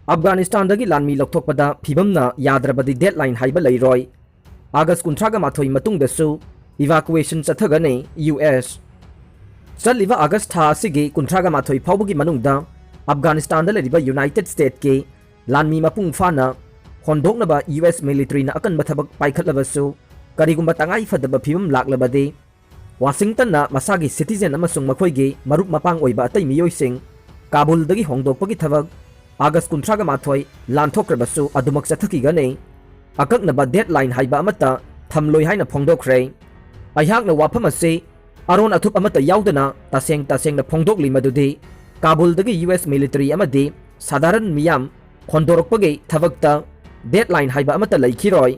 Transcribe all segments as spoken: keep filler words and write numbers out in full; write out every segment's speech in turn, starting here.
ꯑꯐꯒꯥꯅꯤꯁꯇꯥꯟꯗꯒꯤ ꯂꯥꯟꯃꯤ ꯂꯧꯊꯣꯛꯄꯗ ꯐꯤꯕꯝꯅ ꯌꯥꯗ꯭ꯔꯕꯗꯤ deadline ꯍꯥꯏꯕ ꯂꯩꯔꯣꯏ꯫ ꯑꯥꯒꯁ ꯀꯨꯟꯊ꯭ꯔꯥꯒ ꯃꯥꯊꯣꯏ ꯃꯇꯨꯡꯗꯁꯨ evacuation ꯆꯠꯊꯒꯅꯤ ꯌꯨ ꯑꯦꯁ꯫ ꯆꯠꯂꯤꯕ ꯑꯥꯒꯁ ꯊꯥ ꯑꯁꯤꯒꯤ ꯀꯨꯟꯊ꯭ꯔꯥꯒ ꯃꯥꯊꯣꯏ ꯐꯥꯎꯕꯒꯤ ꯃꯅꯨꯡꯗ ꯑꯐꯒꯥꯅꯤꯁꯇꯥꯟꯗ ꯂꯩꯔꯤꯕ ꯌꯨꯅꯥꯏꯇꯦꯗ ꯁ꯭ꯇꯦꯠꯀꯤ ꯂꯥꯟꯃꯤ ꯃꯄꯨꯡ ꯐꯥꯅ ꯍꯣꯟꯗꯣꯛꯅꯕ ꯌꯨ ꯑꯦꯁ ꯃꯤꯂꯤꯇꯔꯤꯅ ꯑꯀꯟꯕ ꯊꯕꯛ ꯄꯥꯏꯈꯠꯂꯕꯁꯨ, ꯀꯔꯤꯒꯨꯝꯕ ꯇꯉꯥꯏ ꯐꯗꯕ ꯐꯤꯕꯝ ꯂꯥꯛꯂꯕꯗꯤ, ꯋꯥꯁꯤꯡꯇꯟꯅ ꯃꯁꯥꯒꯤ ꯁꯤꯇꯤꯖꯦꯟ ꯑꯃꯁꯨꯡ ꯃꯈꯣꯏꯒꯤ ꯃꯔꯨꯞ ꯃꯄꯥꯡ ꯑꯣꯏꯕ ꯑꯇꯩ ꯃꯤꯑꯣꯏꯁꯤꯡ ꯀꯥꯕꯨꯜꯗꯒꯤ ꯍꯣꯡꯗꯣꯛꯄꯒꯤ ꯊꯕꯛ ꯑꯥꯒꯁ ꯀꯨꯟꯊ꯭ꯔꯥꯒ ꯃꯥꯊꯣꯏ ꯂꯥꯟꯊꯣꯛꯈ꯭ꯔꯕꯁꯨ ꯑꯗꯨꯃꯛ ꯆꯠꯊꯈꯤꯒꯅꯤ꯫ ꯑꯀꯛꯅꯕ deadline ꯍꯥꯏꯕ ꯑꯃꯠꯇ ꯊꯝꯂꯣꯏ ꯍꯥꯏꯅ ꯐꯣꯡꯗꯣꯛꯈ꯭ꯔꯦ꯫ ꯑꯩꯍꯥꯛꯅ ꯋꯥꯐꯝ ꯑꯁꯤ ꯑꯔꯣꯟ ꯑꯊꯨꯞ ꯑꯃꯠꯇ ꯌꯥꯎꯗꯅ ꯇꯁꯦꯡ ꯇꯁꯦꯡꯅ ꯐꯣꯡꯗꯣꯛꯂꯤ, ꯃꯗꯨꯗꯤ ꯀꯥꯕꯨꯜꯗꯒꯤ ꯌꯨ ꯑꯦꯁ ꯃꯤꯂꯤꯇꯔꯤ ꯑꯃꯗꯤ ꯁꯥꯙꯥꯔꯟ ꯃꯤꯌꯥꯝ ꯍꯣꯟꯗꯣꯔꯛꯄꯒꯤ ꯊꯕꯛꯇ deadline ꯍꯥꯏꯕ ꯑꯃꯠꯇ ꯂꯩꯈꯤꯔꯣꯏ꯫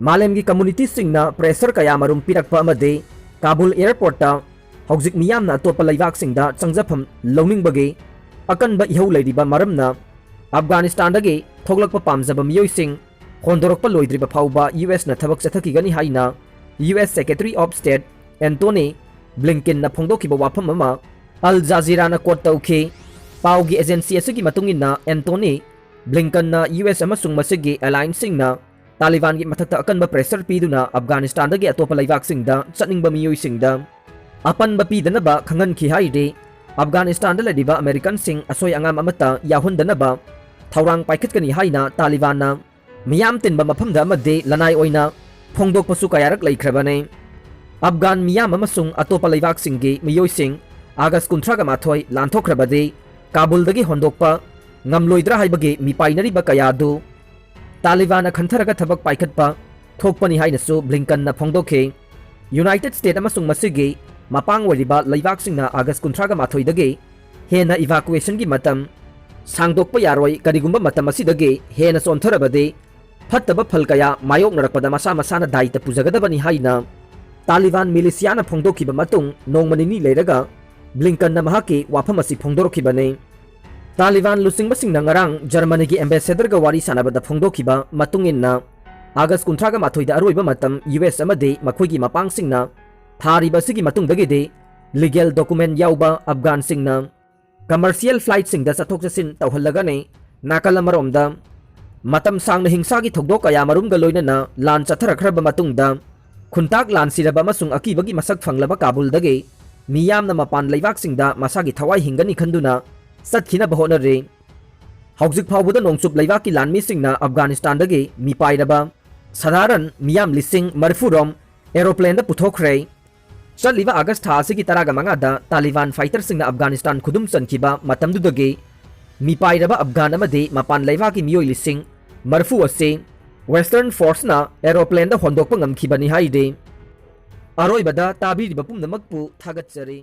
ꯃꯥꯂꯦꯝꯒꯤ ꯀꯝꯃꯨꯅꯤꯇꯤꯁꯤꯡꯅ pressure ꯀꯌꯥꯃꯔꯨꯝ ꯄꯤꯔꯛꯄ ꯑꯃꯗꯤ ꯀꯥꯕꯨꯜ airportꯇ ꯍꯧꯖꯤꯛ ꯃꯤꯌꯥꯝꯅ ꯑꯇꯣꯞꯄ ꯂꯩꯕꯥꯛꯁꯤꯡꯗ ꯆꯪꯖꯐꯝ ꯂꯧꯅꯤꯡꯕꯒꯤ ꯑꯀꯟꯕ ꯏꯍꯧ ꯂꯩꯔꯤꯕ ꯃꯔꯝꯅ ꯑꯐꯒꯥꯅꯤꯁꯇꯥꯟꯗꯒꯤ ꯊꯣꯛꯂꯛꯄ ꯄꯥꯝꯖꯕ ꯃꯤꯑꯣꯏꯁꯤꯡ ꯍꯣꯟꯗꯣꯔꯛꯄ ꯂꯣꯏꯗ꯭ꯔꯤꯕ ꯐꯥꯎꯕ ꯌꯨ ꯑꯦꯁꯅ ꯊꯕꯛ ꯆꯠꯊꯈꯤꯒꯅꯤ ꯍꯥꯏꯅ U S Secretary of State Antony Blinkenꯅ ꯐꯣꯡꯗꯣꯛꯈꯤꯕ ꯋꯥꯐꯝ ꯑꯃ ꯑꯜ ꯖꯥꯖꯤꯔꯥꯅ quote ꯇꯧꯈꯤ꯫ ꯄꯥꯎꯒꯤ agency ꯑꯁꯤꯒꯤ ꯃꯇꯨꯡ ꯏꯟꯅ, Antony Blinkenꯅ ꯌꯨ ꯑꯦꯁ ꯑꯃꯁꯨꯡ ꯃꯁꯤꯒꯤ allianceꯁꯤꯡꯅ ꯇꯥꯂꯤꯕꯥꯟꯒꯤ ꯃꯊꯛꯇ ꯑꯀꯟꯕ pressure ꯄꯤꯗꯨꯅ ꯑꯐꯒꯥꯅꯤꯁꯇꯥꯟꯗꯒꯤ ꯑꯇꯣꯞꯄ ꯂꯩꯕꯥꯛꯁꯤꯡꯗ ꯆꯠꯅꯤꯡꯕ ꯃꯤꯑꯣꯏꯁꯤꯡꯗ ꯑꯄꯟꯕ ꯄꯤꯗꯅꯕ ꯈꯪꯍꯟꯈꯤ ꯍꯥꯏꯔꯤ꯫ ꯑꯐꯒꯥꯅꯤꯁꯇꯥꯟꯗ ꯂꯩꯔꯤꯕ ꯑꯃꯦꯔꯤꯀꯟꯁꯤꯡ ꯑꯁꯣꯏ ꯑꯉꯥꯝ ꯑꯃꯠꯇ ꯌꯥꯎꯍꯟꯗꯅꯕ ꯊꯧꯔꯥꯡ ꯄꯥꯏꯈꯠꯀꯅꯤ ꯍꯥꯏꯅ ꯇꯥꯂꯤꯕꯥꯟꯅ ꯃꯤꯌꯥꯝ ꯇꯤꯟꯕ ꯃꯐꯝꯗ ꯑꯃꯗꯤ ꯂꯅꯥꯏ ꯑꯣꯏꯅ ꯐꯣꯡꯗꯣꯛꯄꯁꯨ ꯀꯌꯥꯔꯛ ꯂꯩꯈ꯭ꯔꯕꯅꯤ꯫ ꯑꯐꯒꯥꯟ ꯃꯤꯌꯥꯝ ꯑꯃꯁꯨꯡ ꯑꯇꯣꯞꯄ ꯂꯩꯕꯥꯛꯁꯤꯡꯒꯤ ꯃꯤꯑꯣꯏꯁꯤꯡ ꯑꯥꯒꯁ ꯀꯨꯟꯊ꯭ꯔꯥꯒ ꯃꯥꯊꯣꯏ ꯂꯥꯟꯊꯣꯛꯈ꯭ꯔꯕꯗꯤ ꯀꯥꯕꯨꯜꯗꯒꯤ ꯍꯣꯟꯗꯣꯛꯄ ꯉꯝꯂꯣꯏꯗ꯭ꯔꯥ ꯍꯥꯏꯕꯒꯤ ꯃꯤꯄꯥꯏꯅꯔꯤꯕ ꯀꯌꯥ ꯑꯗꯨ ꯇꯥꯂꯤꯕꯥꯟꯅ ꯈꯟꯊꯔꯒ ꯊꯕꯛ ꯄꯥꯏꯈꯠꯄ ꯊꯣꯛꯄꯅꯤ ꯍꯥꯏꯅꯁꯨ ꯕ꯭ꯂꯤꯡꯀꯟꯅ ꯐꯣꯡꯗꯣꯛꯈꯤ꯫ ꯌꯨꯅꯥꯏꯇꯦꯗ ꯁ꯭ꯇꯦꯠ ꯑꯃꯁꯨꯡ ꯃꯁꯤꯒꯤ ꯃꯄꯥꯡ ꯑꯣꯏꯔꯤꯕ ꯂꯩꯕꯥꯛꯁꯤꯡꯅ ꯑꯥꯒꯁ ꯀꯨꯟꯊ꯭ꯔꯥꯒ ꯃꯥꯊꯣꯏꯗꯒꯤ ꯍꯦꯟꯅ evacuationꯒꯤ ꯃꯇꯝ ꯁꯥꯡꯗꯣꯛꯄ ꯌꯥꯔꯣꯏ, ꯀꯔꯤꯒꯨꯝꯕ ꯃꯇꯝ ꯑꯁꯤꯗꯒꯤ ꯍꯦꯟꯅ ꯆꯣꯟꯊꯔꯕꯗꯤ ꯐꯠꯇꯕ ꯐꯜ ꯀꯌꯥ ꯃꯥꯌꯣꯛꯅꯔꯛꯄꯗ ꯃꯁꯥ ꯃꯁꯥꯅ ꯗꯥꯏꯇ ꯄꯨꯖꯒꯗꯕꯅꯤ ꯍꯥꯏꯅ ꯇꯥꯂꯤꯕꯥꯟ ꯃꯤꯂꯤꯁꯤꯌꯥꯅ ꯐꯣꯡꯗꯣꯛꯈꯤꯕ ꯃꯇꯨꯡ ꯅꯣꯡꯃ ꯅꯤꯅꯤ ꯂꯩꯔꯒ ꯕ꯭ꯂꯤꯡꯀꯟꯅ ꯃꯍꯥꯛꯀꯤ ꯋꯥꯐꯝ ꯑꯁꯤ ꯐꯣꯡꯗꯣꯔꯛꯈꯤꯕꯅꯤ꯫ ꯇꯥꯂꯤꯕꯥꯟ ꯂꯨꯆꯤꯡꯕꯁꯤꯡꯅ ꯉꯔꯥꯡ ꯖꯔꯃꯅꯤꯒꯤ ambassadorꯒ ꯋꯥꯔꯤ ꯁꯥꯟꯅꯕꯗ ꯐꯣꯡꯗꯣꯛꯈꯤꯕ ꯃꯇꯨꯡ ꯏꯟꯅ, ꯑꯥꯒꯁ ꯀꯨꯟꯊ꯭ꯔꯥꯒ ꯃꯥꯊꯣꯏꯗ ꯑꯔꯣꯏꯕ ꯃꯇꯝ ꯌꯨ ꯑꯦꯁ ꯑꯃꯗꯤ ꯃꯈꯣꯏꯒꯤ ꯃꯄꯥꯡꯁꯤꯡꯅ ꯊꯥꯔꯤꯕ ꯑꯁꯤꯒꯤ ꯃꯇꯨꯡꯗꯒꯤꯗꯤ legal document ꯌꯥꯎꯕ ꯑꯐꯒꯥꯟꯁꯤꯡꯅ commercial flightꯁꯤꯡꯗ ꯆꯠꯊꯣꯛ ꯆꯠꯁꯤꯟ ꯇꯧꯍꯜꯂꯒꯅꯤ꯫ ꯅꯥꯀꯜ ꯑꯃꯔꯣꯝꯗ, ꯃꯇꯝ ꯁꯥꯡꯅ ꯍꯤꯡꯁꯥꯒꯤ ꯊꯧꯗꯣꯛ ꯀꯌꯥ ꯃꯔꯨꯝꯒ ꯂꯣꯏꯅꯅ ꯂꯥꯟ ꯆꯠꯊꯔꯛꯈ꯭ꯔꯕ ꯃꯇꯨꯡꯗ, ꯈꯨꯟꯇꯥꯛ ꯂꯥꯟ ꯁꯤꯔꯕ ꯑꯃꯁꯨꯡ ꯑꯀꯤꯕꯒꯤ ꯃꯁꯛ ꯐꯪꯂꯕ ꯀꯥꯕꯨꯜꯗꯒꯤ ꯃꯤꯌꯥꯝꯅ ꯃꯄꯥꯟ ꯂꯩꯕꯥꯛꯁꯤꯡꯗ ꯃꯁꯥꯒꯤ ꯊꯋꯥꯏ ꯍꯤꯡꯒꯅꯤ ꯈꯟꯗꯨꯅ ꯆꯠꯈꯤꯅꯕ ꯍꯣꯠꯅꯔꯤ꯫ ꯍꯧꯖꯤꯛ ꯐꯥꯎꯕꯗ ꯅꯣꯡꯆꯨꯞ ꯂꯩꯕꯥꯛꯀꯤ ꯂꯥꯟꯃꯤꯁꯤꯡꯅ ꯑꯐꯒꯥꯅꯤꯁꯇꯥꯟꯗꯒꯤ ꯃꯤꯄꯥꯏꯔꯕ ꯁꯥꯙꯥꯔꯟ ꯃꯤꯌꯥꯝ ꯂꯤꯁꯤꯡ ꯃꯔꯤꯐꯨ ꯔꯣꯝ ꯑꯦꯔꯣꯄ꯭ꯂꯦꯟꯗ ꯄꯨꯊꯣꯛꯈ꯭ꯔꯦ꯫ ꯆꯠꯂꯤꯕ ꯑꯥꯒꯁ ꯊꯥ ꯑꯁꯤꯒꯤ ꯇꯔꯥꯒ ꯃꯉꯥꯗ ꯇꯥꯂꯤꯕꯥꯟ ꯐꯥꯏꯇꯔꯁꯤꯡꯅ ꯑꯐꯒꯥꯅꯤꯁꯇꯥꯟ ꯈꯨꯗꯨꯝ ꯆꯟꯈꯤꯕ ꯃꯇꯝꯗꯨꯗꯒꯤ ꯃꯤꯄꯥꯏꯔꯕ ꯑꯐꯒꯥꯟ ꯑꯃꯗꯤ ꯃꯄꯥꯟ ꯂꯩꯕꯥꯛꯀꯤ ꯃꯤꯑꯣꯏ ꯂꯤꯁꯤꯡ ꯃꯔꯤꯐꯨ ꯑꯁꯤ ꯋꯦꯁꯇꯔꯟ ꯐꯣꯔꯁꯅ ꯑꯦꯔꯣꯄ꯭ꯂꯦꯟꯗ ꯍꯣꯟꯗꯣꯛꯄ ꯉꯝꯈꯤꯕꯅꯤ ꯍꯥꯏꯔꯤ꯫ ꯑꯔꯣꯏꯕꯗ ꯇꯥꯕꯤꯔꯤꯕ ꯄꯨꯝꯅꯃꯛꯄꯨ ꯊꯥꯒꯠꯆꯔꯤ꯫